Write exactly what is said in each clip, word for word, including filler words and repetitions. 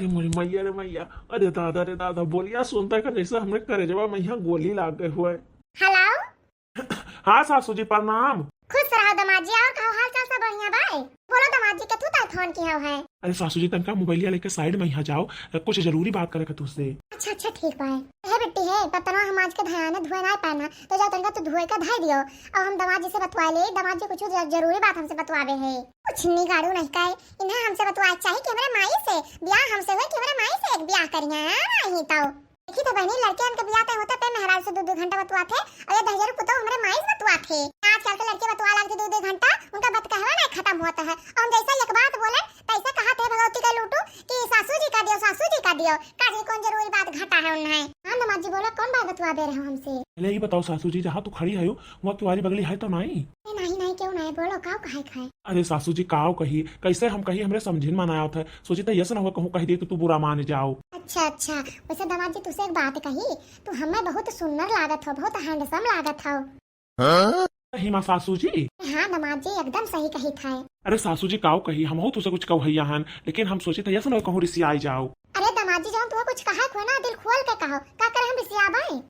अरे मोरी मैया रे मैया, अरे दादा रे दादा, बोलिया सुनता का जैसे हमरे करेजवा में यहाँ गोली लाग गए हुए। हेलो। हाँ सासू जी, प्रणाम। खुश रहो दामाद जी, और कहो हाल चाल सब बढ़िया बाय? बोलो दामाद जी, केथू ताई फोन किहे हो है? अरे सासू जी, तनका मोबाइलिया लेके साइड में यहाँ जाओ, कुछ जरूरी बात करे के तुझसे। अच्छा अच्छा, ठीक बाय। हे बिट्टी हे, पतनो हम आज के धयाने धुए ना पाना, तो जाओ तनका तू धुए का धाई दियो, और हम दामाद जी से बतवा ले, दामाद जी कुछ ज-, जरूरी बात हमसे बतवावे है। कुछ नहीं गाड़ू नहीं काहे, इन्हें हमसे बतवाए चाही कि हमरे माई से, ब्याह हमसे हुए कि हमरे माई से एक ब्याह करिया, नहीं तो। देखी तो बहनी, लड़के उनके बियाह तय होते पे मेहरारू से दो दो घंटा बतुआ थे, और ये दहिजरू पुतो हमरे माई से बतुआ थे। आजकल के लड़के बतुआ लागते दो दो घंटा, उनका बात कहवा नहीं खत्म होता है। और हम जैसा एक बात बोले, तैसे कहा थे भगवती का लूटू कि सासू जी का दियो, सासू जी का दियो। का जी कौन जरूरी बात घटा है उन्हें? हाँ दामाद जी, बोलो कौन बात बतुआ दे रहे हो हमसे? पहले ये बताओ सासू जी, जहाँ तू खड़ी है, वहाँ तुम्हारी बगली है तो नहीं? ए, नहीं नहीं, क्यों नहीं, बोलो काव कहे खाए। अरे सासू जी, काव कही, कैसे हम कही, हमरे समझिन में ना आवत है। सोची तो यस न हुआ कहूँ कह दे तो तू बुरा मान जाओ। अच्छा अच्छा, वैसे दामाद जी तुझसे एक बात कही, तू हमें बहुत सुंदर लागत हो, बहुत हैंडसम लागत हो। हाँ? सही में सासू जी? हाँ दामाद जी, एकदम सही कही था। अरे सासू जी, काव कही, हमहू तुझसे कुछ कहैया हन, लेकिन हम सोची तो यस न हुआ कहूँ रिसियाई जाओ। अरे दामाद जी, जौन तुहे कुछ कहे को है ना, दिल खोल के कहो, का करे हम रिसियाबे?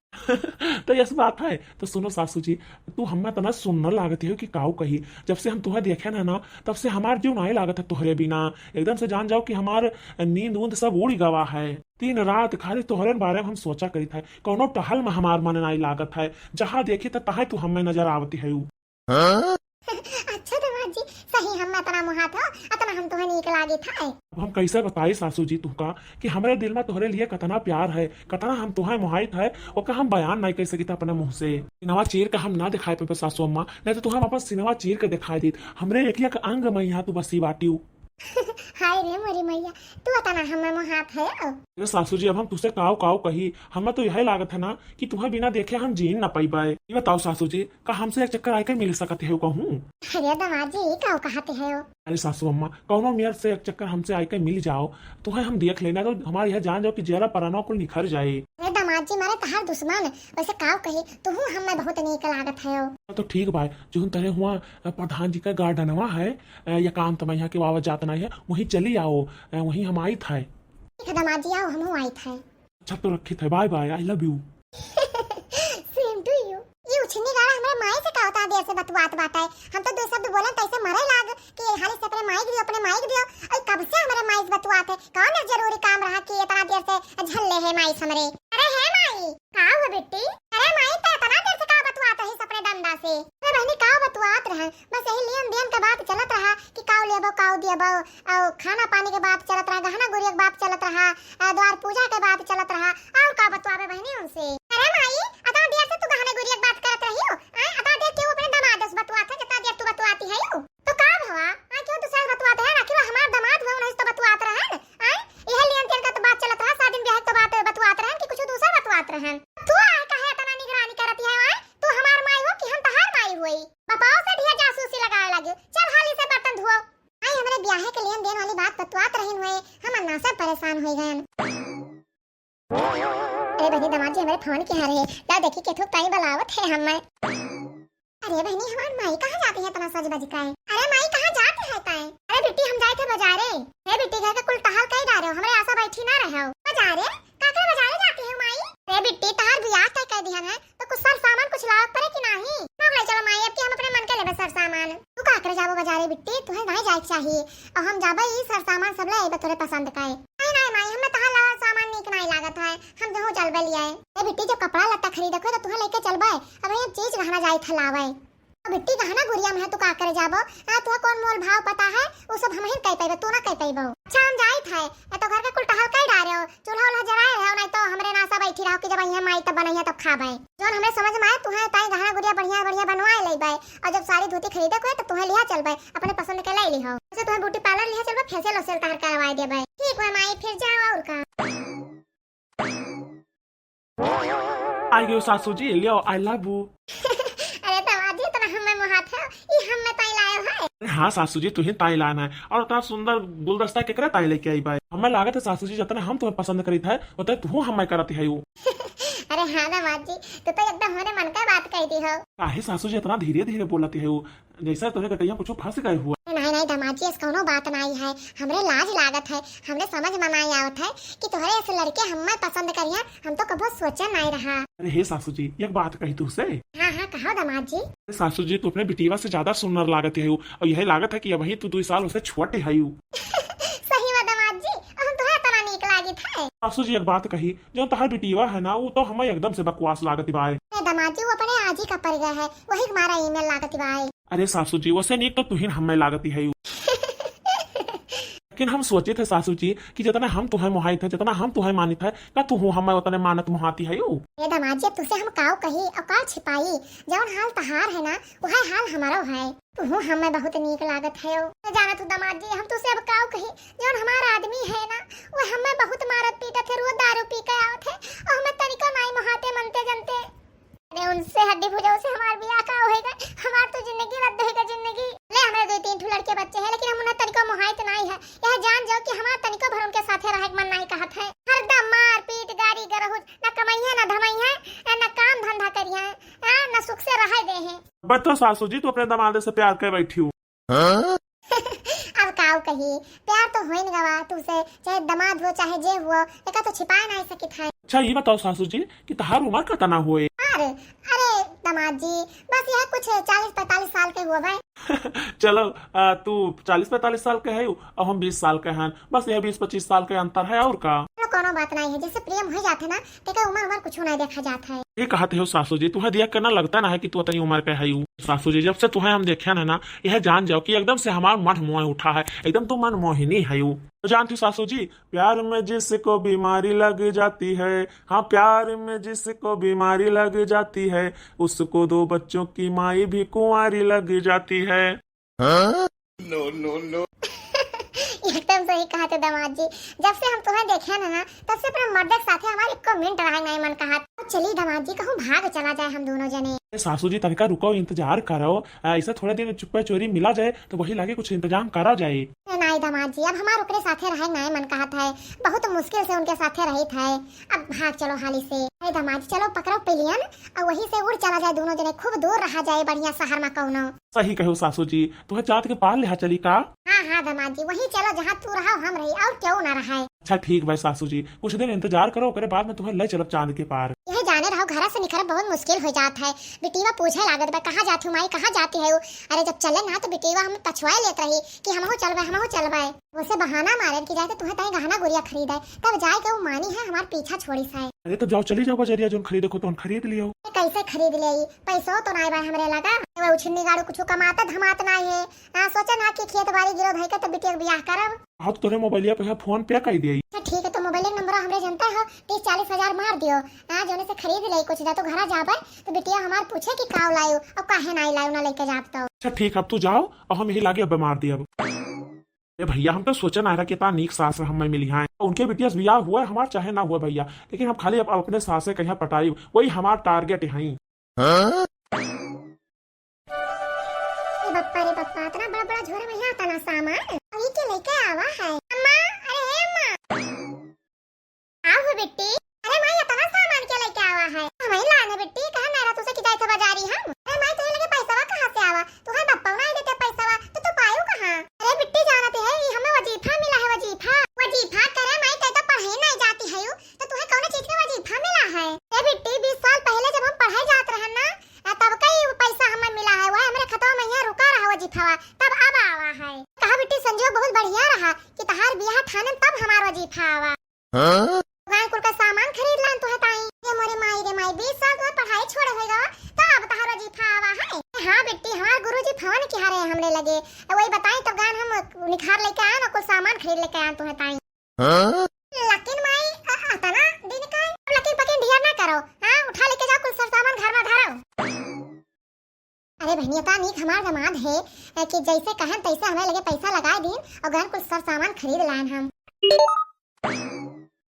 तो यस बात है। तो सुनो सासू जी, तू हमें इतना सुंदर लागत हो कि काऊ कही। जब से हम तुहे देखे ना ना, तब से हमार जीव नाई लागत है तोहरे बिना। एकदम से जान जाओ कि हमार नींद उंद सब उड़ गवा है। दिन रात खाली तोहरे बारे में हम सोचा करित है, कौनो टहल में हमार मन नाई लागत है। जहाँ देखी तो तहाँ तू हमें नजर आवती है। अच्छा दामाद जी, सही हम इतना मोहात हो, इतना हम तुहे नीक लागित है। अब हम कैसे बताई सासू जी तुहका कि हमरे दिल में तोहरे लिए कतना प्यार है, कतना हम तुहे मोहाइत है, ओका हम बयान नहीं कर सकित अपने मुँह से। सिनवा चीर के हम ना दिखाई पाबे सासू अम्मा, नहीं तो तुहे हम अपन सिनवा चीर के दिखाई दीत। हमरे एक एक अंग में यहाँ तू बसी बाटिउ। हाय रे मोरी मैया, तू इतना हमें मोहात है। अरे सासू जी, अब हम तुझसे काव काव कही, हमें तो यही लागत है ना कि तुहे बिना देखे हम जीन ना पाई पाए। ये बताओ सासू जी, का हमसे एक चक्कर आइके मिल सकत है कहूँ? अरे दामाद जी, ई काव कहत है? अरे सासू अम्मा, कौनो मेर से एक चक्कर हमसे आइके मिल जाओ, तुहे हम देख लेना तो हमारे यहाँ जान जाओ कि जरा परानो कुल निखर जाए। अरे दामाद जी, मारे तहार दुश्मन, वैसे काव कही, तुहू हमें बहुत नीक लागत है। तो ठीक भाई, जो तरे हुआ प्रधान जी का गार्डनवा है, अ, एकांत में यहाँ के वावत जात नहीं है, वहीं चली आओ, अ, वहीं हम आइत है। ठीक है दामाद जी, आओ, हमहू आइत है। अच्छा तो रखित है, bye bye, I love you। Same to you। ई उछिन्नी गाड़ा हमरे माई से का उतना देर से बतुआत बाटे। हम तो दो शब्द बोलन तैसे मरे लाग कि हाली से अपने माई के दियो, अपने माई के दियो। और कब से हमरे माई से बतुआत है? कौन जरूरी काम रहा कि इतना देर से झल्ले है माई से हमरे? अरे हे माई, का हुआ बिट्टी? अरे माई, ते इतना देर से का बतुआत रही अपने डंडा से? अरे बहनी, का बतुआत रहे? बस यही लेन देन के बात चलत रहा कि काव लेबो, काव देबो, और खाना पानी के बात चलत रहा, गहना गुरिया के बात चलत रहा, आ, द्वार पूजा के बात चलत रहा, और का बतुआबे बहनी उनसे? अरे माई, अतना देर से तू गहना गुरिया के बात करत रही हो? आय, अतना देर केहू अपने दामाद से बतुआत है, जितना देर तू बतुआती है यू? तो का भवा? आय, केहू दूसरा से बतुआत है, आखिर वो हमार दामाद हुआ, उन्हें से तो बतुआत रहे न? आय, यह लेन देन का तो बात चलत रहा, शादी ब्याह के तो बात बतुआत रहे कि कुछ दूसरा बतुआत रहे? तू आय काहे इतना निगरानी करती है? आय, तू हमार माई हो कि हम तहार माई होई? बापाओ से ढेर जासूसी लगावे लागे। चल हाली से बर्तन धुओ। आई हमरे ब्याहे के लेन देन वाली बात बतुआत रहिन हुए, हम अन्ना से परेशान हो गए। अरे बहनी, दामाद जी हमरे फोन किहे रहे, ला देखी केथुक ताई बुलावत है हमें। अरे बहनी, हमार माई कहाँ जाती है इतना सज बज के? अरे माई, कहाँ जाती है ताई? अरे बिट्टी, हम जाए थे बाजारे। हे बिट्टी, घर का कुल टहल कई डारे हो, हमरे आसा बैठी ना रहे हो। बाजारे? काकर बाजारे जाती है माई? अरे बिट्टी, तहार बियाह तय कर दिया है, तो कुछ सर सामान कुछ लावे पड़े कि नाही? ना भाई, चलो माई, अब की हम अपने मन के लेबे सर सामान। तू का करे जाबो बाजारे बिट्टी, तुहे नहीं जाए के चाहिए। और हम जाबे ई सर सामान सब ले आइबे तोरे पसंद का है। नहीं, नहीं माई, हमें तहार लावा सामान नीक नहीं लागत है, हम जहूँ चलबे लिया है। ए बिट्टी, जब कपड़ा लत्ता खरीदे को तो तुहे लेके चलबे, अब हम चीज गहना जाए थे लावे। अब बिट्टी गहना गुरिया में है, तू का करे जाबो? आ, तुहे कौन मोल भाव पता है? वो सब हम ही कह पाइबे, तू ना कह पाइबो। अच्छा, हम जाइत है, ए तो घर के कुल टहल कई डारे हो, चूल्हा उल्हा जराए रहे हो, नहीं तो हमरे नासा बैठी रहो कि जब अइहे माई तब बनइहे तब खाबे। जौन हमरे समझ में आए, तुहे ताई गहना गुरिया बढ़िया बढ़िया बनवाए लेबे, और जब साड़ी धोती खरीदे को है, तो तुहे लिहा चलबे, अपने पसंद के ले लिहो। अच्छा, तुहे ब्यूटी पार्लर लिहा चलबे, फेशियल वेशियल तहार करवाए देबे। ठीक है माई, फिर जाओ और का। आई गयो सासू जी, लियो, I love you। अरे दामाद जी, इतना हमें मोहात है, ई हमें ताई लायो है। अरे हाँ सासू जी, तुहे ताई लाना है। और इतना सुंदर गुलदस्ता केकरे ताई लेके आई बाई? हमें लागत है सासू जी, जितना हम तुम्हें पसंद करीत है, उतना तू हमें करत है वो। अरे हाँ दामाद जी, तू तो एकदम हमरे मन का बात कह दिहो। काहे सासू जी इतना धीरे धीरे बोलत है? जैसे तोहरे गटइया कुछ फंस गए हुआ। नहीं, नहीं दामाद जी, ऐसा कौनो बात नहीं है। हमरे लाज लागत है, हमरे समझ में नहीं आवत है कि तोहरे ऐसे लड़के हमें पसंद करिया, हम तो कबो सोचा नहीं रहा। अरे हे सासू जी, एक बात कही तुझसे। हाँ, हाँ, कहो दामाद जी। अरे सासू जी, तू अपने बिटिया से ज्यादा सुंदर लागत है, और यही लागत है कि अबही तू दो साल उसे छोटे है। सही में दामाद जी, हम तोहरा तना नीक लागित है। सासू जी, एक बात कही, जो तोहार बिटिया है ना, वो तो हमें एकदम से बकवास लागत बाय। ए दामाद जी, वो अपने आजी का पड़ गया है, वही हमारा ईमेल लागत बाय। अरे सासू जी, वैसे नीक तो तुहिन हमें लागती है। लेकिन हम सोचित है सासू जी कि जितना हम तुहे मोहाइत है, जितना हम तुहे मानित है, का तू हमें उतने मानत मोहाती है? ए दामाद जी, अब तुसे हम काव कही और काव छिपाई? जौन हाल तहार है ना, वह हाल हमारो है। तू हमें बहुत नीक लागत है। तो जाना तू दामाद जी, हम तुसे अब काव कही? जौन हमार आदमी है ना, वो हमें बहुत मारत पीटत है, रोज दारू पी के आवत है और हमें तनिको नाई मोहाते मनते जनते। अरे उनसे हड्डी भुजाऊ से हमार बियाह का होएगा? हमार तो जिंदगी रद्द होएगा, जिंदगी। ले, हमारे दो तीन ठो लड़के बच्चे हैं, लेकिन हम उन्हें तनिको मोहाइत नहीं है। यह जान जाओ कि हमार तनिको भर उनके साथे रहे के मन नहीं कहत है। हरदम मार पीट, गारी गरहुज, न कमाइए, न धमाइए, न काम धंधा करिए, हाँ, न सुख से रहे दे हैं। बताओ सासू जी, तू अपने दमाद से प्यार कर बैठी हो। अब काऊ कही, प्यार तो होइन गवा तुसे, चाहे दमाद हुआ, चाहे जे हुआ, एका तो छिपाए नहीं सकित है। अच्छा, ये बताओ सासू जी कि तहार उम्र कतना हुए? अरे, अरे दमाद जी, बस यह कुछ चालीस पैंतालीस साल के हुआ भाई। चलो, आ, तू चालीस पैंतालीस साल के है और हम बीस साल के हैं, बस यह बीस पच्चीस साल के अंतर है और का। चलो, कोनो बात नहीं है, जैसे प्रेम हो जाते ना, तेकर उम्र, उम्र कुछ नहीं देखा जाता है। ये कहते हो सासू जी, तुहे दिया करना लगता ना है कि तू इतनी उम्र के है यू। सासू जी, जब से तुहे हम देखे है ना, यह जान जाओ कि एकदम से हमार मन मोह उठा है, एकदम तू मन मोहिनी है यू। तो जानती हो सासू जी, प्यार में जिसको बीमारी लग जाती है, हाँ, प्यार में जिसको बीमारी लग जाती है, उसको दो बच्चों की माई भी कुंवारी लग जाती है। हाँ? No, no, no। एकदम सही कहा थे दामाद जी, जब से हम तुम्हें देखे ना ना, तब से अपने मर्द के साथे हमारे एको मिनट रहे नहीं मन कहा। तो चली दामाद जी, कहूँ भाग चला जाए हम दोनों जने। ए, सासू जी, तनिका रुको, इंतजार करो, आ, ऐसा थोड़ा दिन चुप्पे चोरी मिला जाए तो वही लागे कुछ इंतजाम करा जाए। ए, नहीं दामाद जी, अब हमार ओकरे साथे रहे नहीं मन कहत है, बहुत मुश्किल से उनके साथे रहित है, अब भाग चलो हाली से। अरे दामाद जी, चलो पकड़ो पिलियन और वहीं से उड़ चला जाए दोनों जने, खूब दूर रहा जाए बढ़िया शहर में कौनो। सही कहो सासू जी, तुहे चाँद के पार लेहा चली का? हाँ, हाँ, दामाद जी, वहीं चलो जहाँ तू रहो हम रही, और क्यों ना रहे। अच्छा ठीक भाई सासू जी, कुछ दिन इंतजार करो, ओकरे बाद में तुम्हें ले चलब चाँद के पार। यह जाने रहो, घर से निकल बहुत मुश्किल हो जात है। बिटिया पूछे लागत बा, "कहाँ जाती हो माई, कहाँ जाती है वो?" अरे जब चले ना तो बिटिया हम पछुआए लेत रही कि हमहू चलबे, हमहू चलबे। उसे बहाना मारे कि जाए तो तुम्हें ताई गहना गुरिया खरीदे, तब जाए के वो मानी है हमार पीछा छोड़ी साए। अरे तब जाओ, चली जाओ बजरिया, जोन खरीदे को तो खरीद लियो। कैसे खरीद ले? पैसो तो नाई बा हमरे लगा। वो उछिन्नी गाड़ू कुछ कमाता धमात नाई है। हाँ, सोचे ना कि खेत बाड़ी गिरो धई के तो बिटिया के बियाह करब। हाँ, तो तोरे मोबाइलिया पे है, फोन पे कर दिया। अच्छा, ठीक है, तो मोबाइल नंबर हमरे जनता हो, तीस चालीस हजार मार दियो। हाँ, जोने से खरीद ले कुछ, जा तो घरा जाबे, तो बिटिया हमार पूछे कि काव लायो और काहे नाई लायो ना लेके जाब तो। अच्छा, ठीक, अब तू जाओ और हम यही लागे अब मार दिया अब। ए भैया, हम तो सोचे ना रहा कि इतना नीक सास हमें मिली हैं। उनके बिटिया से बियाह हुआ हमार चाहे ना हुआ भैया, लेकिन हम खाली अब अपने सास से कहीं पटाई, वही हमार टारगेट है। हाँ? ए बप्पा रे बप्पा, इतना बड़ा बड़ा झोरा में यहाँ तना सामान, अभी के लेके आवा है? अम्मा, अरे हे अम्मा। आओ हो बिट्टी। अरे माई, इतना सामान के लेके आवा है? हमें लान है बिट्टी, कहा मेरा तुझे कि जाए थे बाजारी हम। अरे माई, तुझे लगे पैसा कहाँ से आवा? तुम्हारे बप्पा ना देते पैसा, तो तू पायो कहाँ? अरे बिट्टी, जानते है, ये हमें वजीफा मिला है, वजीफा। वजीफा करे माई, ते तो पढ़े नहीं जाती है यू, तो तुम्हें कौन चीज का वजीफा मिला है? ए बिट्टी, बीस साल पहले जब हम पढ़े जात रहन ना, आ, तब का ही पैसा हमें मिला है, वह हमरे खतवा में यहाँ रुका रहा वजीफावा, तब अब आवा है। कहा बिट्टी, संजोग बहुत बढ़िया रहा कि तहार बियाह ठानन तब हमार वजीफा आवा। हाँ? दुकान कुल का सामान खरीद लान तुहे ताई। ये मोरे माई रे माई, बीस साल तुम्हें पढ़ाई छोड़े होएगा, तब तहार वजीफा आवा है। हाँ बिट्टी, हमार गुरुजी फोन किहा रहे हमरे लगे, वही बताई तो गान हम निखार लेके आए ना, कुल सामान खरीद लेके आए तुहे ताई। हाँ? लेकिन माई, अ-, अतना दिन का, लेकिन पकिन ढियर ना करो। हाँ, उठा लेके जाओ, कुल सर सामान घर में धरो। अरे बहनी, इतना नीक हमार दामाद है, अ, कि जैसे कहन तैसे हमें लगे पैसा लगा दीन और घर कुल सर सामान खरीद लायन हम।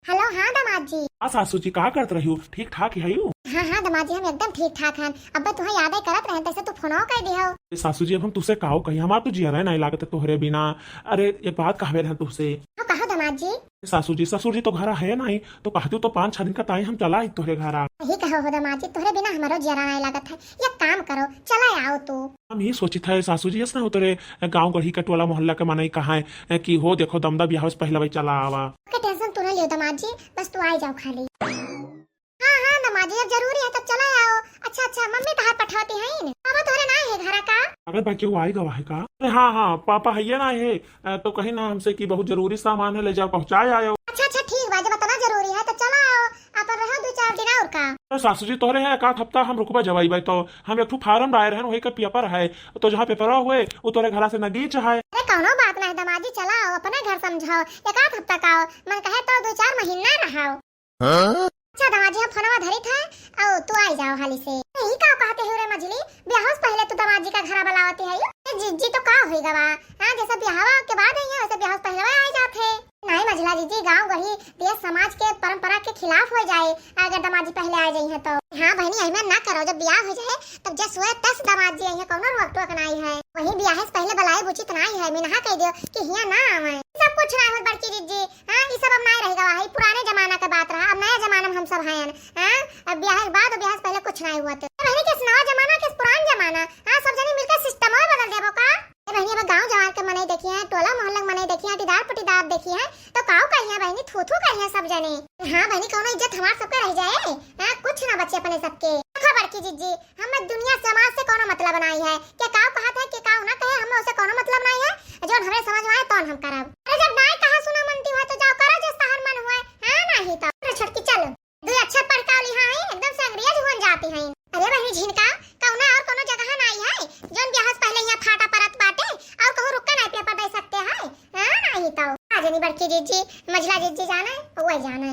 हेलो, हाँ दामाद जी। हाँ सासू जी, का करत रही हो? ठीक ठाक है यू? हाँ, हाँ दामाद जी, हम एकदम ठीक ठाक हन। अब तुम्हें याद करत रहन, तैसे तू फोनो कर दियो। ए सासू जी, अब हम तुसे काहो कही, हमार तो जियरा नहीं लागत है तोहरे बिना। अरे, एक बात कहवे रहन तुसे। हाँ, कहो दामाद जी। सासू जी, ससुर जी तो घरा है नाहीं, तो कहतिउ तो पाँच छह दिन का ताई हम चला आई तोहरे घरा। यही कहो हो दामाद जी, तोहरे बिना हमरो जियरा नाहीं लागत है। एक काम करो, चला आओ तू। हम ई सोचित है सासू जी, ऐसा हो तोरे गाँव गढ़ी का टोला मोहल्ला के मनई कहाँ है कि हो देखो दमदा बियाह से पहले भाई चला आवा। ओके, tension तू ना लियो दामाद जी, बस तू आई जाओ खाली। हाँ, हाँ, दामाद जी, जब जरूरी है, तब चला आओ। अच्छा, अच्छा, मम्मी तहार पठावती है न? पापा तोहरे ना है घरा का? अगर बा केहू आई गवा है का? अरे हाँ, हाँ, पापा है ना है, अ, तो कही ना हमसे कि बहुत जरूरी सामान है, ले जाओ, पहुँचाए आयो। अच्छा, अच्छा, ठीक बा, जब इतना जरूरी है, तो चला आओ, अपन रहो दो चार दिन और का। अरे सासू जी, तोहरे है एक आध हफ्ता हम रुकबा जवाई बाई, तो हम एक ठो form डाले रहन, वही का paper है, तो जहाँ paper हुए, वो तोहरे घरा से नगीच है। अरे कौनो बात नहीं दामाद जी, चला आओ, अपने घर समझाओ, एक आध हफ्ता का आओ, मन कहे तो दो चार महीना रहो। हाँ? अच्छा दामाद जी, हम फोनवा धरित है, आओ तू आई जाओ हाली से। ई का कहते हो रे मझली, बियाह से पहले तू दामाद जी का घरा बुलावते है? ए जिज्जी तो का होई गवा? हाँ, जैसे बियाहवा के बाद आई है, वैसे बियाह से पहले आई जात है। नहीं मझला जिज्जी, गाँव गढ़ी देश समाज के परंपरा के खिलाफ हो जाए, अगर दामाद जी पहले आ जाई है तो। हाँ बहनी, ऐमे ना करो, जब बियाह हो जाए तब जस हुए तस दामाद जी आई है, कौनो रोक टोक नहीं है। वही बियाह से पहले बुलाए उचित नहीं है, मिनहा कह दियो कि हिया ना आवे। सब कुछ ना हो बड़की जिज्जी, हाँ, ई सब अब नाय रह गवा है, पुराने जमाना के बात रहा, अब नया जमाना में हम सब हयन, हाँ, अब बियाह के बाद और बियाह से पहले कुछ नाय हुआ तो। ए बहनी, के नवा जमाना, के पुरान जमाना, हाँ, सब जने मिलकर system और बदल देबो का? ए बहनी, अब गाँव जवार के मनई देखी है, टोला मोहल्ला के मनई देखी है, अटीदार पटीदार देखी है, तो काऊ कही है बहनी, थू थू कही है सब जने। हाँ बहनी, कौनो इज्जत हमार सबके रह जाए, हाँ, कुछ ना बचे अपने सबके। देखो बड़की जिज्जी, हमें दुनिया समाज से कौनो मतलब नाई है, के काऊ कहत है, के काऊ ना कहे, हमें उसे कौनो मतलब नाई है, जौन हमरे समझ में आए तौन हम करब। अरे जब नाई कहा सुना मनती हुआ तो जाओ करो जस तहर मन हुए, हाँ नहीं तो। अरे छोटकी चल, दो अच्छा पढ़ का लिहा है, एकदम से अंग्रेज हुन जाती है। अरे बहनी झिनका, कौना और कौनो जगह नाई है, जौन बियाह से पहले यहाँ फाटा परत बाटे, और कहूँ रुक के नाई paper दे सकते हैं, हाँ नहीं तो। आ जनी बड़की जिज्जी, मझला जिज्जी जाने, वही जाने।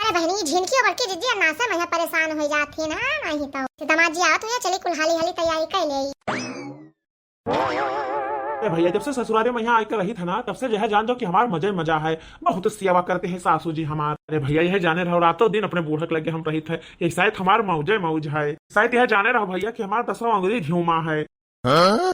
अरे बहनी, झिनकी और बड़की जिज्जी अन्ना से मैं परेशान हो जात ही ना, नहीं तो। दामाद जी आवत हुए, चली कुल हाली हाली तैयारी कर ले। अरे भैया, जब से ससुरारे में यहाँ आके रही था ना, तब से यह जान जाओ कि हमार मजे मजा है। बहुत सेवा करते हैं सासू जी हमार। अरे भैया, यह जाने रहो, रातों दिन अपने बूढ़क लगे हम रही थे, यही शायद हमार मौजे मौज है। शायद यह जाने रहो भैया कि हमार दसों अंगुरी घिउमा है। हाँ?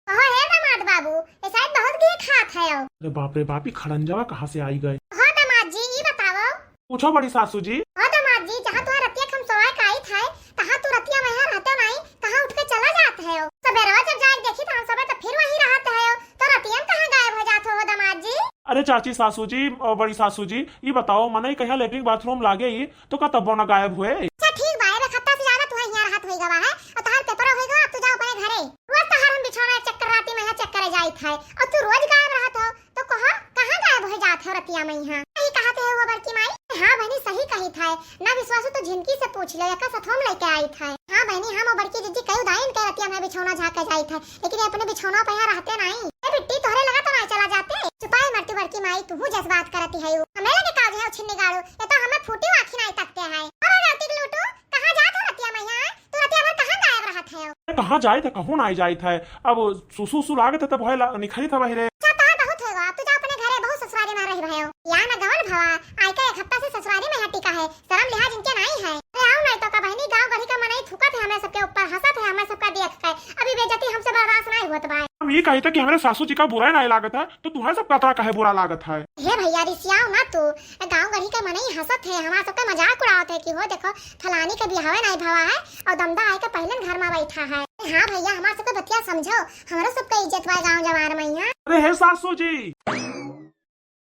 कहो हे दामाद बाबू, ये शायद बहुत घी खात है। अरे बाप रे बाप, ई खड़ंजवा कहाँ से आई गए? हो दामाद जी, ई बताओ। पूछो बड़ी सासू जी। हो दामाद जी, जहाँ तुहार रतिया के हम सोए के आई थे, तहाँ तू रतिया में यहाँ रहते नहीं, कहाँ उठ के चला जात है? सबेरवा जब जाए देखी तो हम सबे तो फिर वहीं रहते हैं, तो रतिया में कहाँ गायब हो जात हो, हो दामाद जी? अरे चाची सासू जी, अ, बड़ी सासू जी, ई बताओ, मनई कहिया लेटरिन बाथरूम लागे ई, तो का तब्बो ना गायब हुए? अच्छा ठीक बा, एक हफ्ता से ज्यादा तू यहाँ रहत होई गवा है, और तहार पेपरो होई गवा, अब तू जाओ अपने घरे। रोज तहार हम बिछौना check कर, राती में यहाँ check करे जाइत है, और तू रोज गायब रहत हो, तो कहो कहाँ गायब हो जात हो रतिया में यहाँ? यही कहत है वो बड़की माई। हाँ बहनी, सही कही था, ना विश्वास हो तो झिनकी से पूछ लो, एका सथवा में लेके आई था। हाँ बहनी, हम वो बड़की जिज्जी कई उदाइन के रतिया में बिछौना झाँके जाई था, लेकिन ये अपने बिछौना पे यहाँ रहते नहीं। ए बिट्टी, तोहरे लगा तो नहीं चला जाते। चुपाई मरती बड़की माई, तू जस बात करती है। हमरे लगे काज है छिन्नी गाड़ू, ये तो हमें फूटी आँखी नहीं तकते है। अरे गलती के लूटू, कहाँ जात हो रतिया में यहाँ? तू रतिया भर कहाँ गायब रहत है? अरे कहाँ जाइत है, कहूँ नहीं जाइत है। अब सुसु सुसु लागत है तब है ला-, निखरी था बहिरे। अच्छा, तहार बहुत होएगा, अब तू जा अपने घरे, बहुत ससुरारी में रह भयो। या ना गवन भवा, आई का एक हफ्ता से ससुरारी में यहाँ टिका है, शर्म लिहाज इनके नहीं है। अरे आओ नहीं तो का बहनी, गाँव गढ़ी का मनई थूकत है हमें सबके ऊपर, हंसत है हमें सबका देख के, अभी बेइज्जती हमसे बर्दाश्त नहीं होत बा। हम ये कही था कि हमारे सासू जी का बुरा नहीं लागत है, तो तुम्हारे सब कतरा कहे बुरा लागत है। हे भैया, रिसियाओ ना तू, गाँव गढ़ी का मनई हंसत है, हमारा सबका मजाक उड़ावत है कि हो देखो फलानी के बिहावे नहीं भवा है और दमदा आए के पहले घर में बैठा है। हाँ भैया, हमार सबके बतिया समझो, हमरो सबके इज्जत बा गाँव जवार में यहाँ। अरे हे सासू जी।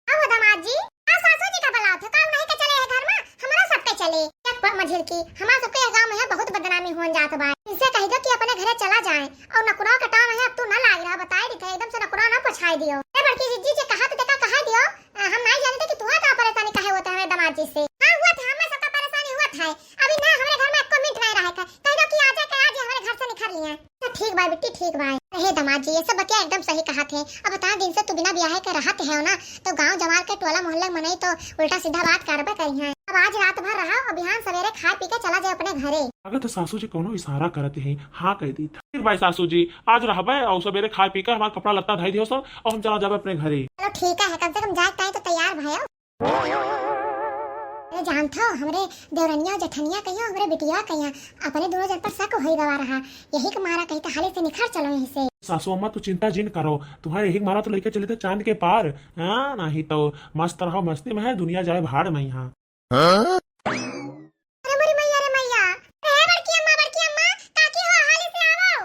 आओ दामाद जी, का सासू जी का बुलावत हो, का नहीं के चले है घर में, हमरो सबके चले। एक बार मझिल की, हमार सबके ये गाँव में है बहुत बदनामी होन जात बा। इनसे कह दो कि अपने घरे चला जाए और नकुरा कटाव में है, अब तू ना लाग रहा, बताए दी थे, एकदम से नकुरा ना पछाए दियो। ए बड़की जिज्जी जी, कहा तो देखा, कहा दियो, आ, हम नहीं जानते कि तुहा का परेशानी काहे होता है हमारे दामाद जी से। हाँ, हुआ था, हमें सबका परेशानी हुआ था। अभी ना हमारे घर में एको मिनट नहीं रहे था। कह दो कि आज के आज ही हमारे घर से निकल लिए। तो ठीक बा बिट्टी, ठीक बा। अरे दामाद जी, ये सब बतिया एकदम सही कहा थे। अब इतना दिन से तू बिना ब्याहे के रहत है ना, तो गांव जवार के टोला मोहल्ला मनई तो उल्टा सीधा बात करबे करी हैं। अब आज रात भर रहा और बिहान सवेरे खाए पी के चला जाए अपने घरे। अगर तो सासू जी कोनो इशारा करत है, हाँ कह दी था। ठीक भाई सासू जी, आज रहबे और सवेरे खाए पी के हमार कपड़ा लत्ता धई दियो सब और हम चला जाबे अपने घरे। चलो ठीक है, कम से कम जाए टाइम तो तैयार भयो। अरे जानत हो, हमरे देवरनिया जेठनिया कहियो, हमरे बिटिया कहिया, अपने दोनों जन पर शक होई गवा रहा। यही के मारा कही तो हाली से निखर चलो यहीं से। सासू अम्मा, तू चिंता जिन करो, तुम्हारे यही के मारा तो लेके चले थे चांद के पार। हाँ, नहीं तो मस्त रहो मस्ती में, है दुनिया जाए भाड़ में यहाँ। अरे मोरी मैया रे मैया, अरे हे बड़की अम्मा, बड़की अम्मा, काकी हो, हाली से आवो।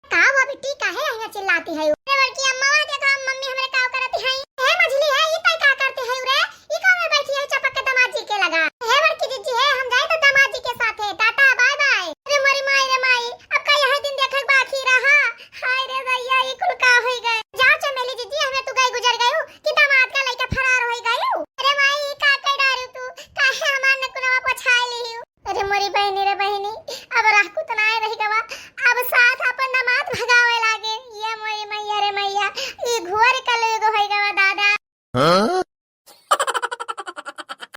का हुआ बिट्टी, काहे यहाँ चिल्लाती है? अरे बड़की अम्मा, वह देखो मम्मी हमरे का करती है। हे मझली है, ई तय का करती है रे? ई कौन में बैठी है चपक के दामाद जी के लगा? हे बड़की जीजी है, हम जाए तो दामाद जी के साथे, टाटा बाय बाय। अरे मोरी माई रे माई, अब का यही दिन देखे बाकी रहा? हाय रे भैया, ई कुल का होई गए? जा चमेली जीजी, हमें तू गई गुजर गयू कि दामाद का लइका फरार होई गयू। अरे माई, ई का कह डारू तू? काहे हमार नकुनवा पछाए लियू? अरे मोरी बहिनी रे बहिनी, अब राह कुतनाए रह गवा, अब साथ अपन दामाद भगावे लागे। ये मोरी मैया रे मैया, ई घोर कलयुग होई गवा दादा। हाँ?